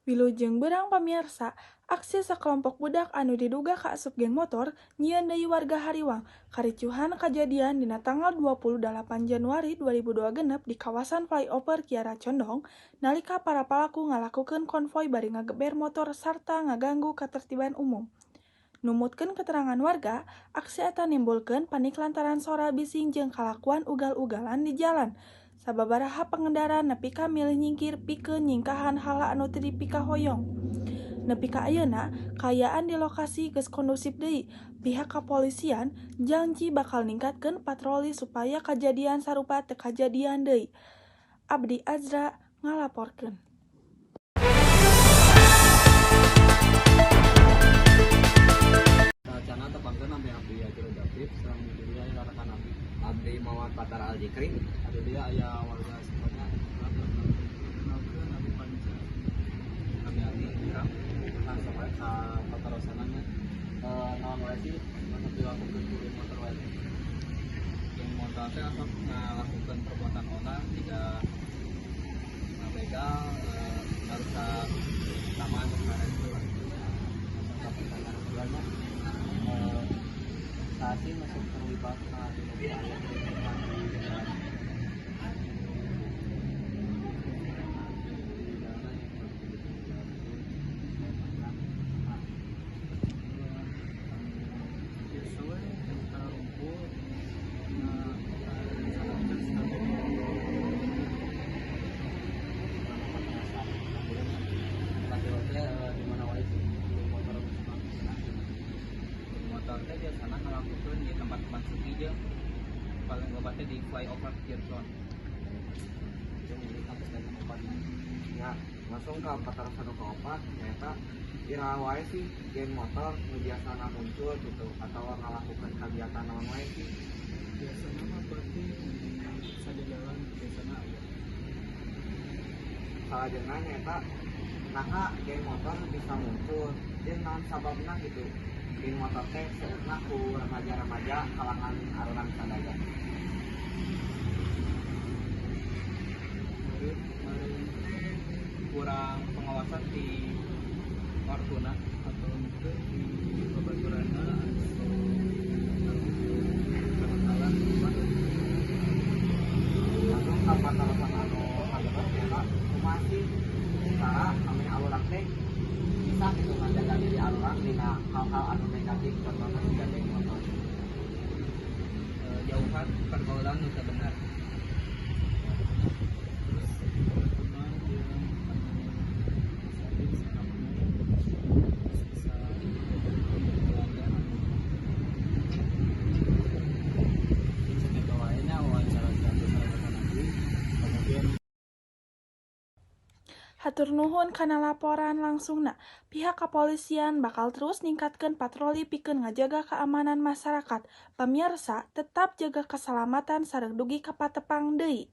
Wilujeng beurang, pamiarsa. Aksi sakelompok budak anu diduga kaasup geng motor nyieun deui warga hariwang. Karicuhan kajadian dina tanggal 28 Januari 2026 di kawasan flyover Kiara Condong nalika para palaku ngalakukeun konvoi bari ngageber motor sarta ngaganggu katertiban umum. Numutkeun keterangan warga, aksi eta nimbulkeun panik lantaran sora bising jeung kalakuan ugal-ugalan di jalan. Sababaraha pengendara nepi ka milih nyingkir pikeun nyingkahan hala anu teu dipikahoyong. Nepi ka ayeuna, kaayaan di lokasi geus kondusif deui. Pihak kapolisian janji bakal ningkatkeun patroli supaya kajadian sarupa teu kajadian deui. Abdi Azra ngalaporkeun. Rencana tepangkeun, nami abdi Ajro David, sareng di dieu aya rekan abdi. Abdi Muhammad Patar Al Jikri. Di dieu aya warga semuanya. Kenalkeun, abdi Panca. Kami abdi Ikram. Langsung wae ka patarosanana. Naon wae sih anu dilakukeun ku geng motor wae? Geng motor teh asup ngalakukeun perbuatan onar jiga ngabegal, ngarusak taman kemarin itu lah. Langsung ka pertanyaan kedua nya. Saha sih nu sok terlibat kana dina aya kericuhan di jalan? Di jalan yang begitu jalan. Biasa we rumput nah disarankan strategi. Katilu teh di mana wae sih geng motor ngelakukeun? Geng motor teh biasana ngalakukeun di tempat-tempat sepi jeung paling loba teh di flyover Kircon. Jeung di kampus dan tempat. Ya, langsung ke patarosan nu kaopat, nyaeta iraha wae sih geng motor nu biasana muncul gitu atau ngalakukeun kegiatan naon wae sih? Biasanya mah berarti di saja jalan biasanya aya. Salajengna nyaeta naha geng motor bisa muncul jeung naon sababna gitu geng motor teh seueurna ku remaja-remaja kalangan arurang sadaya? Meureun teh kurang pengawasan di ortuna atau mungkin di babaturanna atau kenakalan. Langsung ka patarosan anu kagenep, nyaeta kumaha sih cara ameh arurang teh bisa gitu ngajaga diri arurang dina hal-hal anu negatif, contohna siga geng motor? Jauhan pergaulan nu teu bener, terus berteman jeung anu bisa bisa terus bisa keluarga anu. Sakitu wae nya wawancara sareng rekan abdi. Kemudian Hatur nuhun kana laporan langsungna. Pihak kepolisian bakal terus ningkatkeun patroli pikeun ngajaga keamanan masyarakat. Pamiarsa, tetap jaga keselamatan sareng dugi ka patepang deui.